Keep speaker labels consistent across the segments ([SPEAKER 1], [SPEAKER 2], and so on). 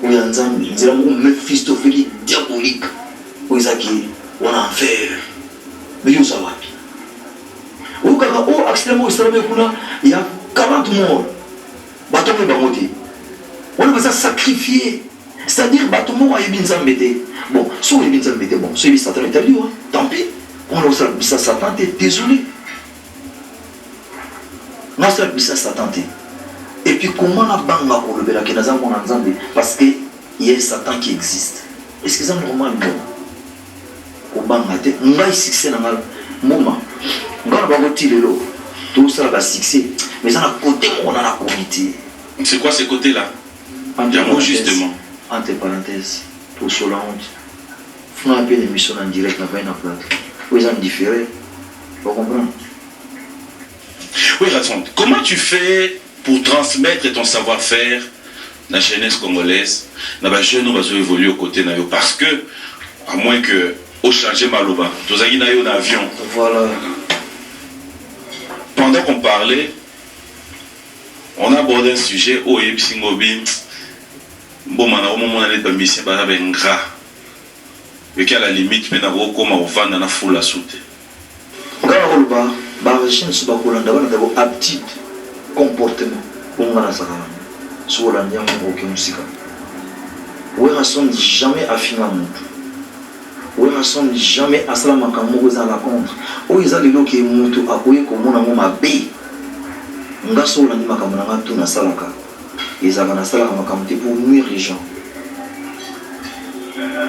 [SPEAKER 1] Oyo ya Nzambe, nzela moko mephistophelique, diabolique, oyo eza ke wana enfer. Mais yo oza wapi? Oyokaka o oh, accident moko esalami kuna ya 40 morts, bato yango bango te, wana baza sacrifié, c'est-à-dire bato moko ayebi Nzambe te. Bon, soki oyebi Nzambe te, bon, soki oyebi Satan etali yo, tant pis, wana osala bisa Satan te, désolé. Nga sala bisa Satan te. Et puis comment na banga kolobela ke naza mwana Nzambe parce que il y a un Satan qui existe. Est-ce que eza normal mboma? Kobanga te. Ngai succès na nga mboma. Nga na bango ti lelo tosala ba succès mais eza na côté moko na nakomi te.
[SPEAKER 2] C'est quoi ce côté là? Yango justement.
[SPEAKER 1] Entre parenthèses, tosola honte. Funa pe na émission na direct na vai na plateau. Oyo eza différé. Vous comprenez?
[SPEAKER 2] Oui, Ratson, comment tu fais pour transmettre ton savoir-faire la jeunesse congolaise, na ba jeune oyo évoluer au côté na yo parce que à moins que o changer maloba, tozalaki na yo na avion.
[SPEAKER 1] Voilà.
[SPEAKER 2] Pendant qu'on parlait, on a abordé un sujet oyo oyebisi ngobi mboma na omomona neti bamusicien baza baingrat eke à la limite mpe nakokoma kovanda na fula su te.
[SPEAKER 1] Nga nakoloba ba jeunes so bakolanda balanda bo aptitude comportement oyo nga nazalaka nango soki olandi yango oke mosika. Werrason jamais afinga mutu, Werrason jamais asala makambo moko eza à la contre oyo eza lelo ke mutu akoki komona yango mabe. Nga soki olandi makambo na nga tout nasalaka ezalaka nasalaka makambo te pour nuire les gens.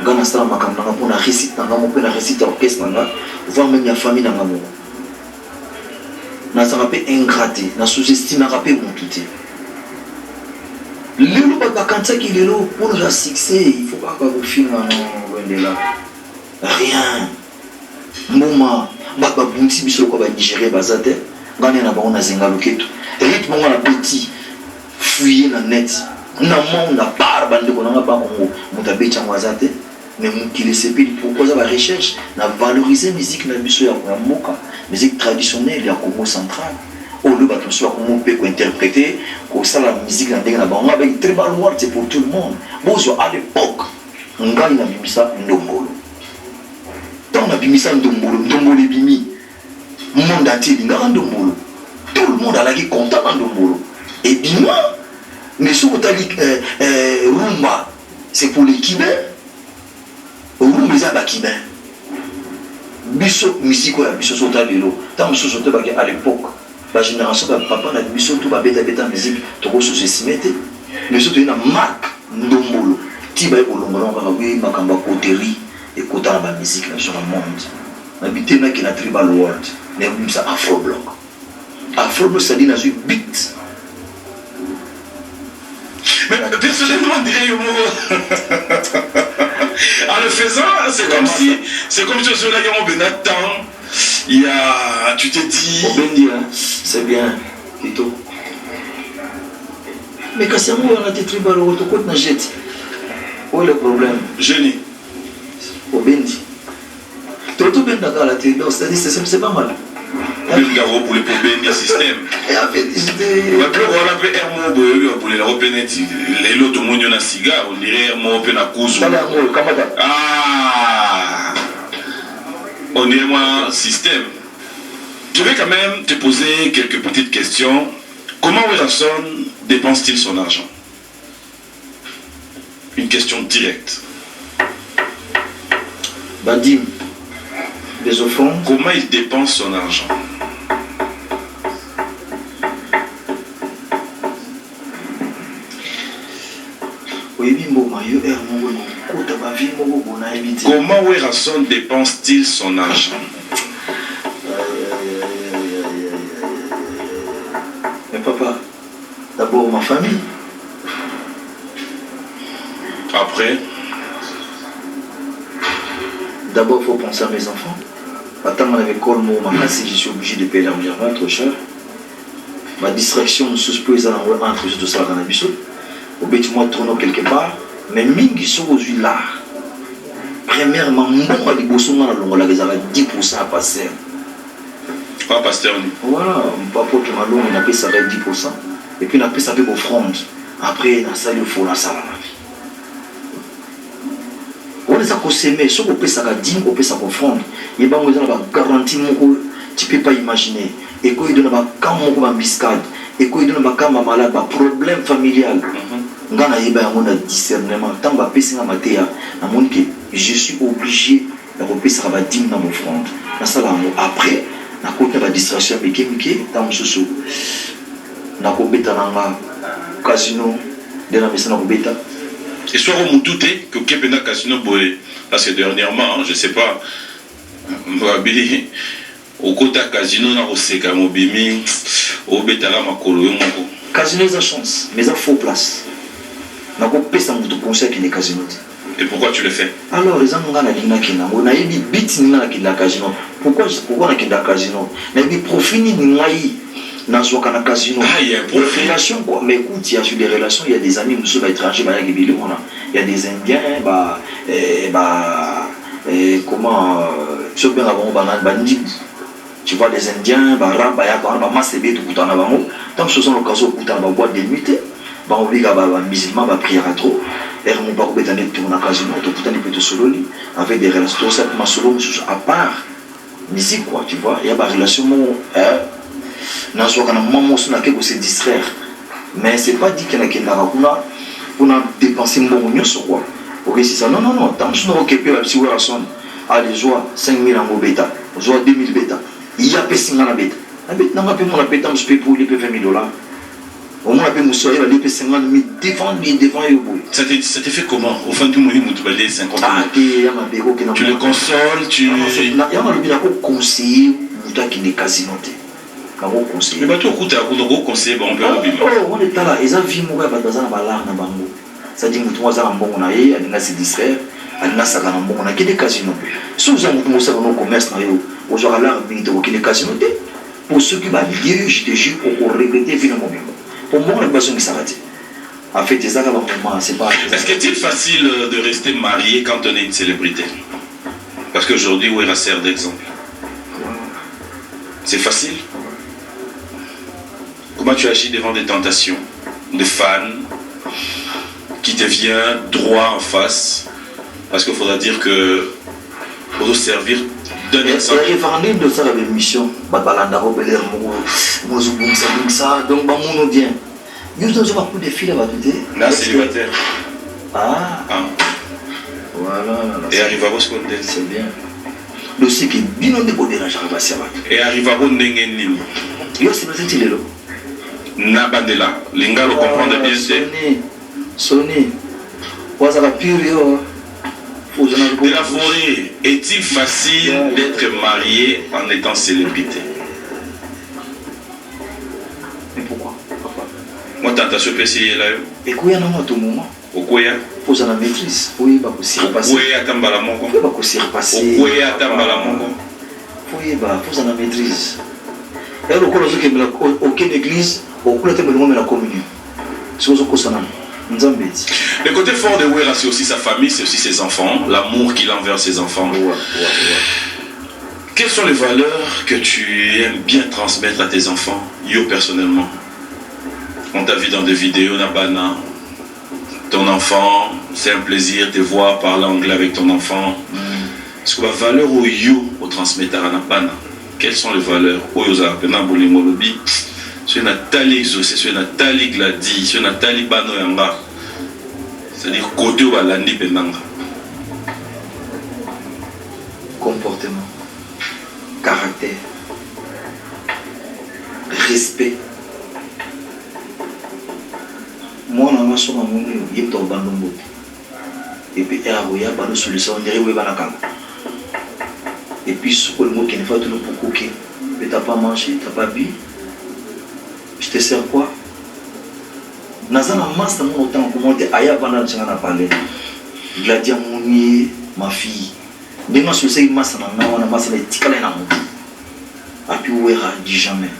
[SPEAKER 1] Nga nasala makambo na nga mpo na réussite na nga moko mpe na réussite ya orchestre na nga, voire même ya famille na nga moko. Nazalaka mpe ingrat te, na sous-estimaka mpe mutu te. Lelo bato bakanisaki lelo mpona ozwa succès il faut kaka kofinga, non, loin de là, rien. Mboma bato babundisi biso lokola banigérien baza te. Nga nde na bango na zenga loketo rythme ngo na beti fouille na net na monde à part bandeko na nga bakongo moto abeti yango aza te. Mais mokili esepeli pourquoi eza barecherche na valoriser musique na biso ya mboka, musique traditionnelle ya Congo central oyo bato mosusu bakomi mpe kointerpréter kosala musique na ndenge na bango. Avec tribal world, c'est pour tout le monde. Bozwa à l'époque ngai nabimisa ndombolo, ntango nabimisa ndombolo, ndombolo ebimi, monde entier elingaka ndombolo, tout le monde alaki content na ndombolo ebima. Mais soki otali rumba, c'est pour les Cubains. Rumba eza ya bacubain. Biso musique oyo ya biso, soki otali lelo, ntango mosusu tobaki à l'époque bagénération bapapa na biso to babetabeta musique, tokosous-estime te. Mais so toye na marque ndombolo ti baye kolongola ngo kaka wi makambo ya coterie ekota na bamusique na biso na monde. Nabi te nake na tribal world nayebimisa afro block. Afro block, c'est-à-dire nazwi beat.
[SPEAKER 2] Mais personnellement, on dirait en le faisant, c'est comme si sur la temps, il y a, tu t'es dit.
[SPEAKER 1] Obendi, hein, c'est bien, plutôt. Mais kasi yango wana te tribal oyo tokoti na jet oyo le problème.
[SPEAKER 2] Génie.
[SPEAKER 1] Obendi to tobendaka la te, donc c'est-à-dire c'est pas mal.
[SPEAKER 2] Obendaka obule po obendi système.
[SPEAKER 1] Et en fait, j'étais
[SPEAKER 2] babiloko wana mpe air moko boye oyoki babulela mpe neti lelo tomoni yo na cigare, on dirait air moko mpe na kuzu.
[SPEAKER 1] Tala yango kamata.
[SPEAKER 2] Ah, on dirait moi système. Je vais quand même te poser quelques petites questions. Comment Werrason dépense-t-il son argent? Une question directe.
[SPEAKER 1] Badîmes, des offrandes.
[SPEAKER 2] Comment il dépense son argent?
[SPEAKER 1] Oyebi mboma yo aire moko nakokota bavie moko bo nayebi te.
[SPEAKER 2] Comment Werrason dépense-t-il son argent?
[SPEAKER 1] Mais papa, d'abord ma famille.
[SPEAKER 2] Après?
[SPEAKER 1] D'abord, il faut penser à mes enfants. Attends, on avait école moko makasi, je suis obligé de payer l'argent trop cher. Ma distraction mosusu mpo eza nango entre biso tosalaka na biso obeti mwa tourno quelque part, mais mingi soki ozwi l'art, premièrement mbongo ya liboso nga nalongolaka ezalaka 10 ya pasteur.
[SPEAKER 2] Pa pasteur ni?
[SPEAKER 1] Voilà, apôtre Malongi, napesaka ye 10 et puis napesa mpe offrande. Après nasali ofo nasala na vie. Wana eza ko semer, soki opesaka dime, opesaka offrande, yeba yango eza na ba garantie moko tu peux pas imaginer. Eko aider na ba cas moko ba embuscade, eko aider na ba cas ba malade, ba problème familial. Nga nayeba yango na discernement, tango ba pesi nga mateya, namoni que je suis oblige ya kopesaka ba dime na ba offrande. Nasala yango après nakoti na ba distraction ya mike mike, tango mosusu nakobeta na nga casino nde namesana kobeta.
[SPEAKER 2] Eswaka mutu te que oke penza casino boye parce que dernièrement je sais pas babi okota casino na koseka mobimi obetaka makolo yo moko.
[SPEAKER 1] Casino eza chance mais eza faux place nako pesa mutu conseil akende casino te.
[SPEAKER 2] Et pourquoi tu le fais?
[SPEAKER 1] Alors eza nga nalingi nakende yango nayebi but nini nga nakendaka casino pourquoi pourquoi nakendaka casino nayebi profit nini ngai nazwaka na casino.
[SPEAKER 2] Ah il ya un profit?
[SPEAKER 1] Relation quoi mais écoute il ya sur des relations il ya des amis mosusu ba etrangers bayaka ebele wana il ya des indiens ba eh, ba eh, comment biso tobenga bango ba nani ba ndibu tu vois des indiens ba arabes bayaka wana ba masta ebele tokutana na bango ntango mosusu oza na occasion okutana ba boite de nuit te bango bika ba musulman ba priaka trop heure moko bakobeta nde tour na casino tokutani mpe tosololi avec des relations tokosala mpe masolo mosusu à part musique quoi tu vois ya ba relation moko eh, nazwaka na moment mosusu nake ko se distraire mais c'est pas dit que nakendaka kuna mpona dépenser mbongo nyonso quoi okesisa non non non ntango mosusu nakoke mpe babisi Werrason allez zwa 5000 yango beta zwa 2000 beta ye apesi nga na beta nabeti nanga mpe mona mpe ntango mosusu mpe poli mpe 20 000 dollars omona mpe mosusu ayeba mpe 50 000 devant lui devant yo boye.
[SPEAKER 2] Ça te fait comment ofandi moni motu balie 50 000?
[SPEAKER 1] Ah te, ya mabe kokenda.
[SPEAKER 2] Tu le consoles, tu
[SPEAKER 1] Yango alobi nakoconseiller moto akende casino te, nakoconseiller.
[SPEAKER 2] Mais bato okutaka kuna okoconseiller bango mpe obima.
[SPEAKER 1] Oh wana etala eza vie moko ya bato baza na balare na bango, c'est-à-dire motu moko aza na mbongo na ye, alingi ase distraire, alingi asaka na mbongo na akende casino. Soki oza motu moko osaka no commerce na yo, ozwaka lare mingi te, kokende casino te, po soki balie yo, je te jure, okoregretter vie na mobimba, po mbongo na bazongisaka te. En fait ezaka ba moment, c'est pas.
[SPEAKER 2] Est-ce que est-il facile de rester marié quand on est une célébrité? Parce qu'aujourd'hui, Wera sert d'exemple. C'est facile? Comment tu agis devant des tentations de fans qui te vient droit en face? Parce qu'il faudra dire que faut servir d'un exemple.
[SPEAKER 1] Référendum de ça, la émission, babalanda robelere moko mozobongisa bongisa donc bamono bien nyonso ozo ba coup de fil ya bato te.
[SPEAKER 2] Na célibataire.
[SPEAKER 1] Ah, ah. Voilà.
[SPEAKER 2] Et arrivako siko ndenge
[SPEAKER 1] C'est bien dossier ke bino nde boderangeaka basi ya bato.
[SPEAKER 2] Et arrivako ndenge nini?
[SPEAKER 1] Yo célibataire ti lelo?
[SPEAKER 2] Na bandela lingalo comprendre bien te.
[SPEAKER 1] Soni wazaka pure yo.
[SPEAKER 2] De la forêt, est-il facile d'être marié en étant célébrité?
[SPEAKER 1] Mais pourquoi papa?
[SPEAKER 2] Moi tentation epesi yela yo.
[SPEAKER 1] Ekoya nango à tout moment.
[SPEAKER 2] Okweya.
[SPEAKER 1] Ozala maîtrise, oyeba kosurpasser.
[SPEAKER 2] Okweya ata mbala moko?
[SPEAKER 1] Oyeba kosurpasser.
[SPEAKER 2] Okweya ata mbala moko?
[SPEAKER 1] Oyeba ozala maîtrise ya lokola ozokembela okende église, okula te bolingo mela communion, soki ozokosana nzambe ti.
[SPEAKER 2] Le côté fort de Wera, c'est aussi sa famille, c'est aussi ses enfants, l'amour qu'il a envers ses enfants. Ouais. Quelles sont les valeurs que tu aimes bien transmettre à tes enfants, yo personnellement? On t'a vu dans des vidéos, na bana, ton enfant, c'est un plaisir de voir parler anglais avec ton enfant. Est-ce que la valeur oyo yo otransmettre na bana, quelles sont les valeurs oyo ozalaka mpena bolingo olobi soki natali Exaucé, soki natali Gladi, soki natali bana oyo yanga, c'est-à-dire côté oyo balandi mpenza nga?
[SPEAKER 1] Comportement, caractère, respect. Mwana nga soki amoni yo, ye moto akobanda mbote et puis ere akoya balosolisa ondire boyebana kala. Et puis soki olingi okende fa tuna pourquoi oke, mais t'as pas mangé, t'as pas bu, je te sers quoi? Naza na master moko otanga komona te aya avanda na ntinga na palais Gladi amoni ye ma fille ndenge asolisaki masa na nga wana, masa na etikala ye na motu api Wera dit jamais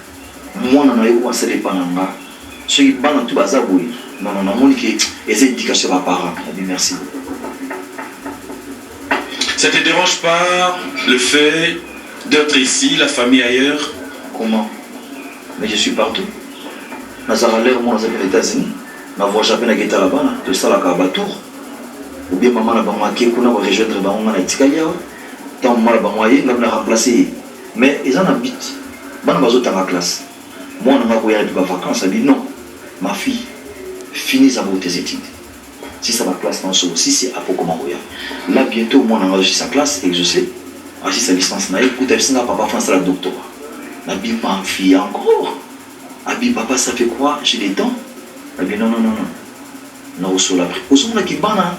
[SPEAKER 1] mwana na ye oyo asala epa na nga soki bana tu baza boye. Non non, namoni ke eza éducation ya baparent abi. Merci beaucoup.
[SPEAKER 2] Ça te dérange pas le fait d'être ici, la famille ailleurs?
[SPEAKER 1] Comment? Mais je suis partout. Nazala l'heure moko naza mpe na États-Unis, na voyage mpe naketala bana, tosalaka batour. Ou bien mama na bango ake kuna ko rejoindre bango, nga natikali awa. Ntango mama na bango aye, nga na remplace ye. Mais eza na but, bana bazotanga classe. Mwana nga akoya mpe bavacance, abi non, ma fille, finis d'abord tes études, sisa baclasse na so sisi, après okoma koya. Là bientôt mwana nga azosisa classe, exaucé, asisa licence na ye. Kuta bisinga papa faut asala doctorat. Nabi ma fille encore, abi papa, ça fait quoi, j'ai le temps. Abi non, non, non, non, nakosola après. Ozomonaki bana,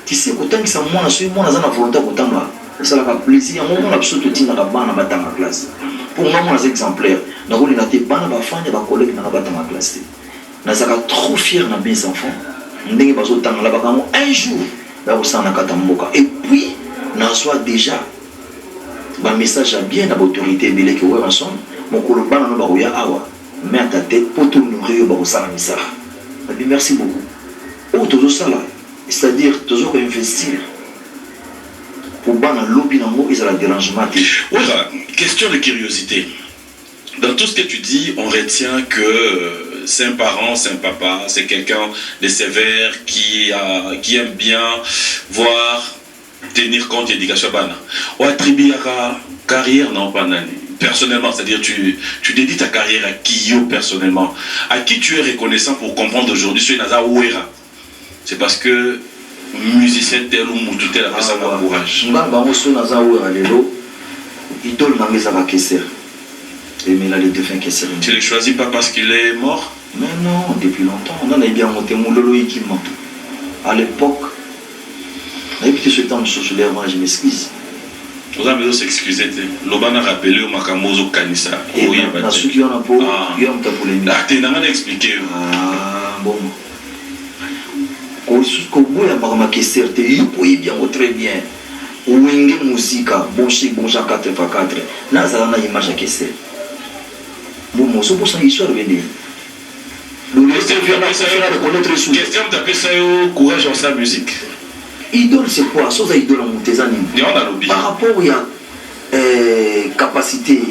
[SPEAKER 1] tu sais, kotangisa mwana, soki mwana aza na volonté ya kotanga, esalaka plaisir. Yango mona biso totindaka bana batanga classe. Mpo nga mwana aza exemplaire, nakolinga te bana bafani ya bacollègue nanga batanga classe te. Nazalaka trop fier na mes enfants, ndenge bazotanga. Labaka yango, un jour bakosala na kati ya mboka. Et puis nazwa déjà bamessage ya bien na baautorité ebele ke Werrason, mokolo bana no bakoya awa, mets à ta tête mpo tohonorer yo, bakosala misala. Nabi merci beaucoup. Oyo tozosala, c'est-à-dire tozo koinvestir po bana lobi nango ezala dérangement te.
[SPEAKER 2] Voilà, question de curiosité. Dans tout ce que tu dis, on retient que c'est un parent, c'est un papa, c'est quelqu'un de sévère qui aime bien voir tenir compte de l'éducation bana. Ou attribuer à carrière, non pas nani. Personnellement, c'est-à-dire tu dédies ta carrière à qui, yo, personnellement? À qui tu es reconnaissant pour comprendre aujourd'hui ce naza Wera? C'est parce que musicien tel ou mutu tel appelle ça
[SPEAKER 1] Ah,
[SPEAKER 2] courage.
[SPEAKER 1] Nga bango so naza Wera lelo, idole nanga ezaka Keser Emela, le défunt Keser.
[SPEAKER 2] Tu ne le choisis pas parce qu'il est mort?
[SPEAKER 1] Mais non, depuis longtemps nga nayebi yango te. Mololo ekima à l'époque, nayebi te soki ntango mosusu lere wana, je m'excuse.
[SPEAKER 2] Oza mpe ozos'excuse te, loba na rappeler yo makambo ozokanisa oyeba te.
[SPEAKER 1] Nasuki wana mpo
[SPEAKER 2] Ah.
[SPEAKER 1] yo ya moto ya polémique.
[SPEAKER 2] Ah, te, nanga na expliquer yo.
[SPEAKER 1] Ah, bon, koboya makambo ya Keser te, yo koyebi yango très bien. Wenge Musika, Bon Chic Bon Genre 4 x 4, nazala na image ya Keser. Bon, ozobosana histoire bende. Reconnaître.
[SPEAKER 2] Question, tapesa yo courage en sa musique.
[SPEAKER 1] Idole, c'est quoi? Soza idole ya moto eza nini?
[SPEAKER 2] Yango nalobi.
[SPEAKER 1] Par rapport ya capacité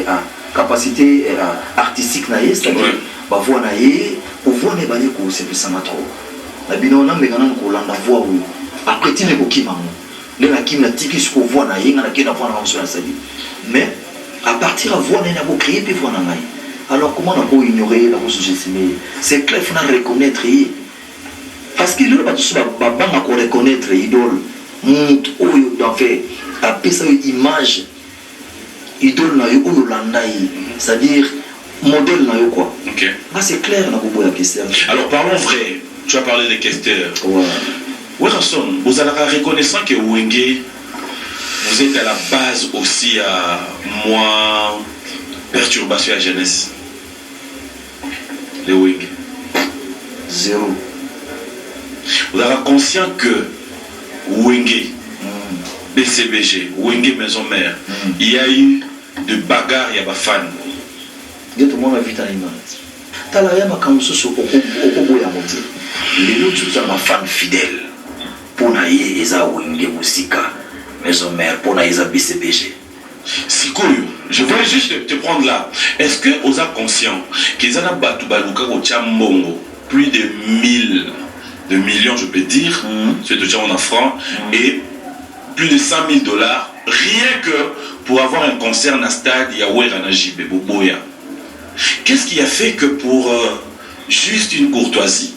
[SPEAKER 1] ah, capacité ah, artistique na ye, c'est-à-dire bavoix na ye, voix na ye bali kosepesanga trop na bino. Nameka nanu kolanda voix oyo, après ntina ekokima ngo nde nakimi, natiki siko voix na ye, nga nakei na voix na nga mosusu nasali. Mais à partir ya voix na ye, nakocréer mpe voix na ngai. Alors comment nako ignorer ye, nako sous-estimer ye? C'est clair, faut na reconnaître ye, parce que lelo bato so babanga koreconnaître idole, mutu oyo en fait apesa yo image, idole na yo oyo olanda ye, c'est-à-dire modèle na yo quoi. Nga c'est clair, nakoboya Kester.
[SPEAKER 2] Alors parlons vrai, tu as parlé de Kester.
[SPEAKER 1] Ouais.
[SPEAKER 2] Werrason, vous allez reconnaissant que Wenge, vous êtes à la base aussi à moi perturbation à jeunesse, les Wenge?
[SPEAKER 1] Zéro.
[SPEAKER 2] Vous êtes conscient que Wenge, BCBG, Wenge Maison Mère, il y a eu de bagarres, il y a des fans.
[SPEAKER 1] Nde tomona vita na imana. Tala ya makambo mosusu okoboyango te. Lelo ti tozala bafan fidèle, mpo na ye eza Wenge Mosika Maison Mère, mpo na ye eza BCBG.
[SPEAKER 2] Sikoyo, je voulais juste te prendre là. Est-ce que oza conscient qu'eza na bato baluka kotia mbongo plus de 1000 de millions, je peux dire, c'est totia en francs, et plus de 100 000 $, rien que pour avoir un concert na stade ya Wera na JB, boboya? Qu'est-ce qui a fait que pour juste une courtoisie,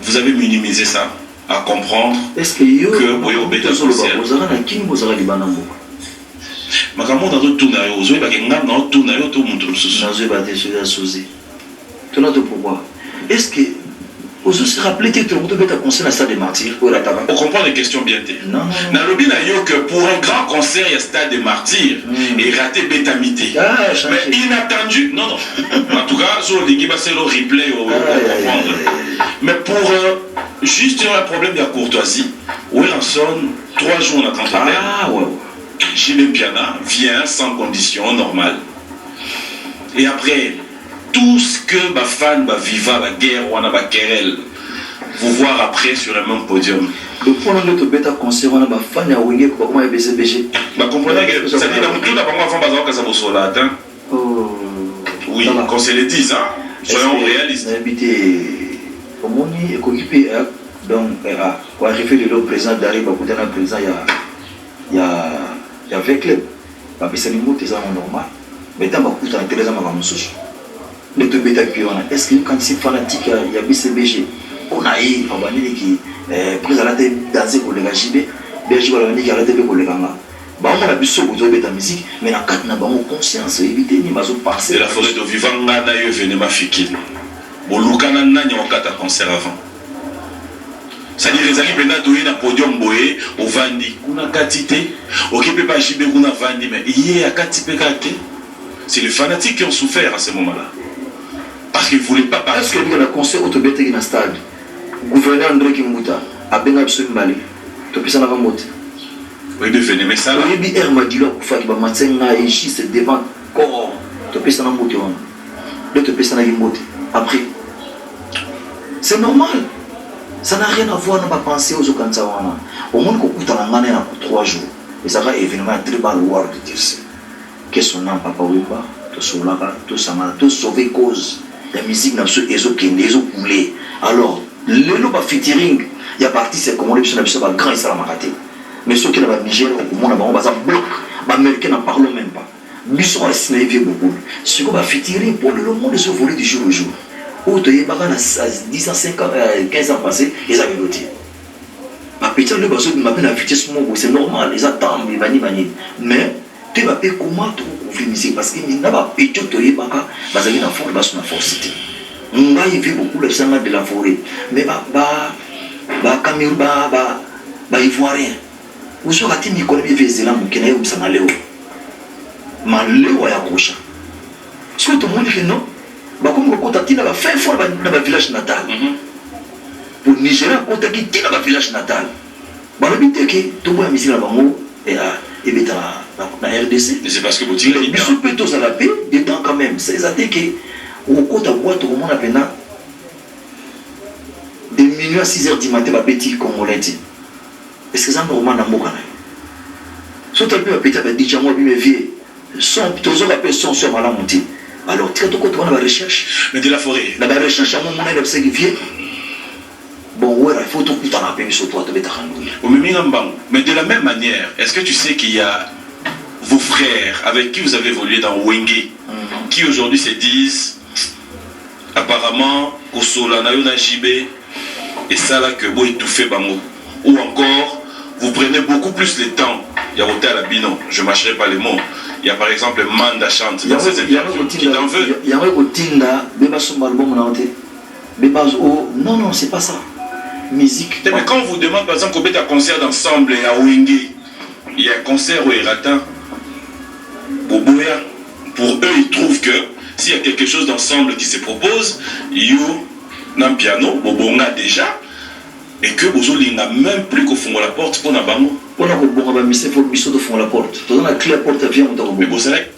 [SPEAKER 2] vous avez minimisé ça à comprendre?
[SPEAKER 1] Est ce que yo
[SPEAKER 2] Que boyo obeta
[SPEAKER 1] tozoloba
[SPEAKER 2] concert.
[SPEAKER 1] Ozalaka na Kini, bozalaka libanda mboka?
[SPEAKER 2] Makambo nazotuna yo, ozoyebake nga naotuna yo to moto mosusu?
[SPEAKER 1] Nazoyeba te soki asozi tona to. Pourquoi est ce que ozosi rappeler te tolongo tobeta concert na Stade de Martyr oyo elataka?
[SPEAKER 2] On comprend les questions bien te.
[SPEAKER 1] Non, non, non.
[SPEAKER 2] Nalobi na yo que pour un grand concert ya Stade de Martyr eraté, betami te.
[SPEAKER 1] Ah, changé.
[SPEAKER 2] Mais inattendu, non, non, en tout cas so olingi baselo replay
[SPEAKER 1] Aïe, aïe,
[SPEAKER 2] comprendre.
[SPEAKER 1] Aïe.
[SPEAKER 2] Mais pour juste un problème de courtoisie, Werrason, 3 jours na contre.
[SPEAKER 1] Ah ouais.
[SPEAKER 2] JB Mpiana vient sans condition normale. Et après, tout ce que ba fan, ba viva, ba guerre, wana ba querelle, vous voir après sur le même podium.
[SPEAKER 1] Le point nde tobeta concert wana, bafani ya Wenge bakoma ya BCBG.
[SPEAKER 2] Ba comprenez que ça dit dans tout la bango avant baza kasa bosola hein.
[SPEAKER 1] Oh,
[SPEAKER 2] Oui,
[SPEAKER 1] ça va.
[SPEAKER 2] qu'on se le dise hein. Soyons réalistes.
[SPEAKER 1] Nayebi te, omoni ekoki mpe. Donc koarrive lelo, président Dari bakutana, président ya V Club, bapesani mbote, eza yango normal. Mais ntango bakutana te, eza makambo mosusu nde tobetaki mpe wana. Est ce que yokanisi fanatique ya BCBG mpona ye abaniniki prise ala te danse koleka JB, BG balobandiki ala te mpe koleka nga? Baomona biso bozobeta musique, mais na kati na bango conscience oyebi te nini bazopense.
[SPEAKER 2] De la Forêt, tovivre nga na yo événement Fikine, bolukana nani okata concert avant. C'est-à-dire ezalaki mpenza toye na podium boye, ovandi kuna kati te, oke mpe ba JB kuna avandi, mais ye akati mpe kaka te. C'est les fanatiques qui ont souffert à ce moment-là parce qu'ils voulaient pas.
[SPEAKER 1] Est ce que bika na concert oyo tobetaki na stade, gouverneur André Kimbuta abenga biso mibale, topesanaka mbote?
[SPEAKER 2] Oyebi événement esala.
[SPEAKER 1] Oyebi aire Madilo akufaki, bamatise ngai juste devant corps, topesana mbote wana nde topesanaki mbote. Après, c'est normal, ça n'a rien à voir na bapensée ozokanisa wana. Omoni kokutana ngai na 3 jours, ezalaka événement ya Tribal World Dirce, que son âme, Papa Wemba. Tosololaka, tosangana, tosauve cause ya musique na biso, ezokende, ezokule. Alors lelo bafeaturing ya baartiste congolais, biso na biso bagrand, esalamaka te. Mais soki na baniger, okomona bango baza bloc, baaméricain n'en parlons même pas. Biso wana na ye vie beaucoup sikoyo bafeaturing, mpo lelo monde ezoévolue du jour au jour. Oyo toyebaka na 10 ans, 5 ans, 15 ans passé, eza lelo te. Bapetits lelo bazobima mpe na vitesse moko, c'est normal, eza temps bani banini. Mais toyeba mpe comment tokocouvrir musique, parce que na bapetits oyo toyebaka bazalaki na force, baso na force te. Ngai vie beaucoup bisanga de la Forêt, mais bacameroun, baivoirien ozwaka te mikolo mive ezela moke na yebisa maleo malewa ya kosha. Soki tomoni ke non, bakomi kokota ntina bafin fort na bavillage natal. Po Nigéria akotaki ntina bavillage natal, balobi te ke toboya misiki na bango ebeta na RDC.
[SPEAKER 2] C'est parce que botikali.
[SPEAKER 1] Biso mpe tozala mpe dedans quand même. Eza te ke okokota boîte, okomona mpena de minuit à 6 heures du matin babeti congolais te. Est ce que eza normal na mboka na yo? So tali mpe bapeti badj yango babime vie son, tozoka mpe son so ya malamu te. Alors tika tokota wana barecherche.
[SPEAKER 2] Mais de la Forêt.
[SPEAKER 1] Na barecherche yango omona elakisaki vie bon wera, il faut tokutana mpe biso po tobetaka ndule.
[SPEAKER 2] Omeminga mbangu. Mais de la même manière, est ce que tu sais qu'il y a vos frères avec qui vous avez évolué dans Wenge qui aujourd'hui se disent apparemment kosola na yo na JB esalaka bo étouffer bango, ou encore vous prenez beaucoup plus le temps ya kotala bino? Je mâcherai pas les mots, il y a par exemple Manda Chante dans ces interviews qui t'en veut.
[SPEAKER 1] Yango ekotinda be basomba album na yo te, be oh, non non, c'est pas ça, musique.
[SPEAKER 2] Mais quand on vous demande par exemple kobeta concert d'ensemble ya Wenge, il y a un concert au Erata, boboya. Pour eux, ils trouvent que s'il y a quelque chose d'ensemble qui se propose, yo na piano bobonga déjà et que bozolinga même plus kofungola porte mpona bango.
[SPEAKER 1] Mpona kobonga bamise, faut biso tofungola porte. Toza na clé ya porte ya vie, moto akobonga.
[SPEAKER 2] Bozalaki.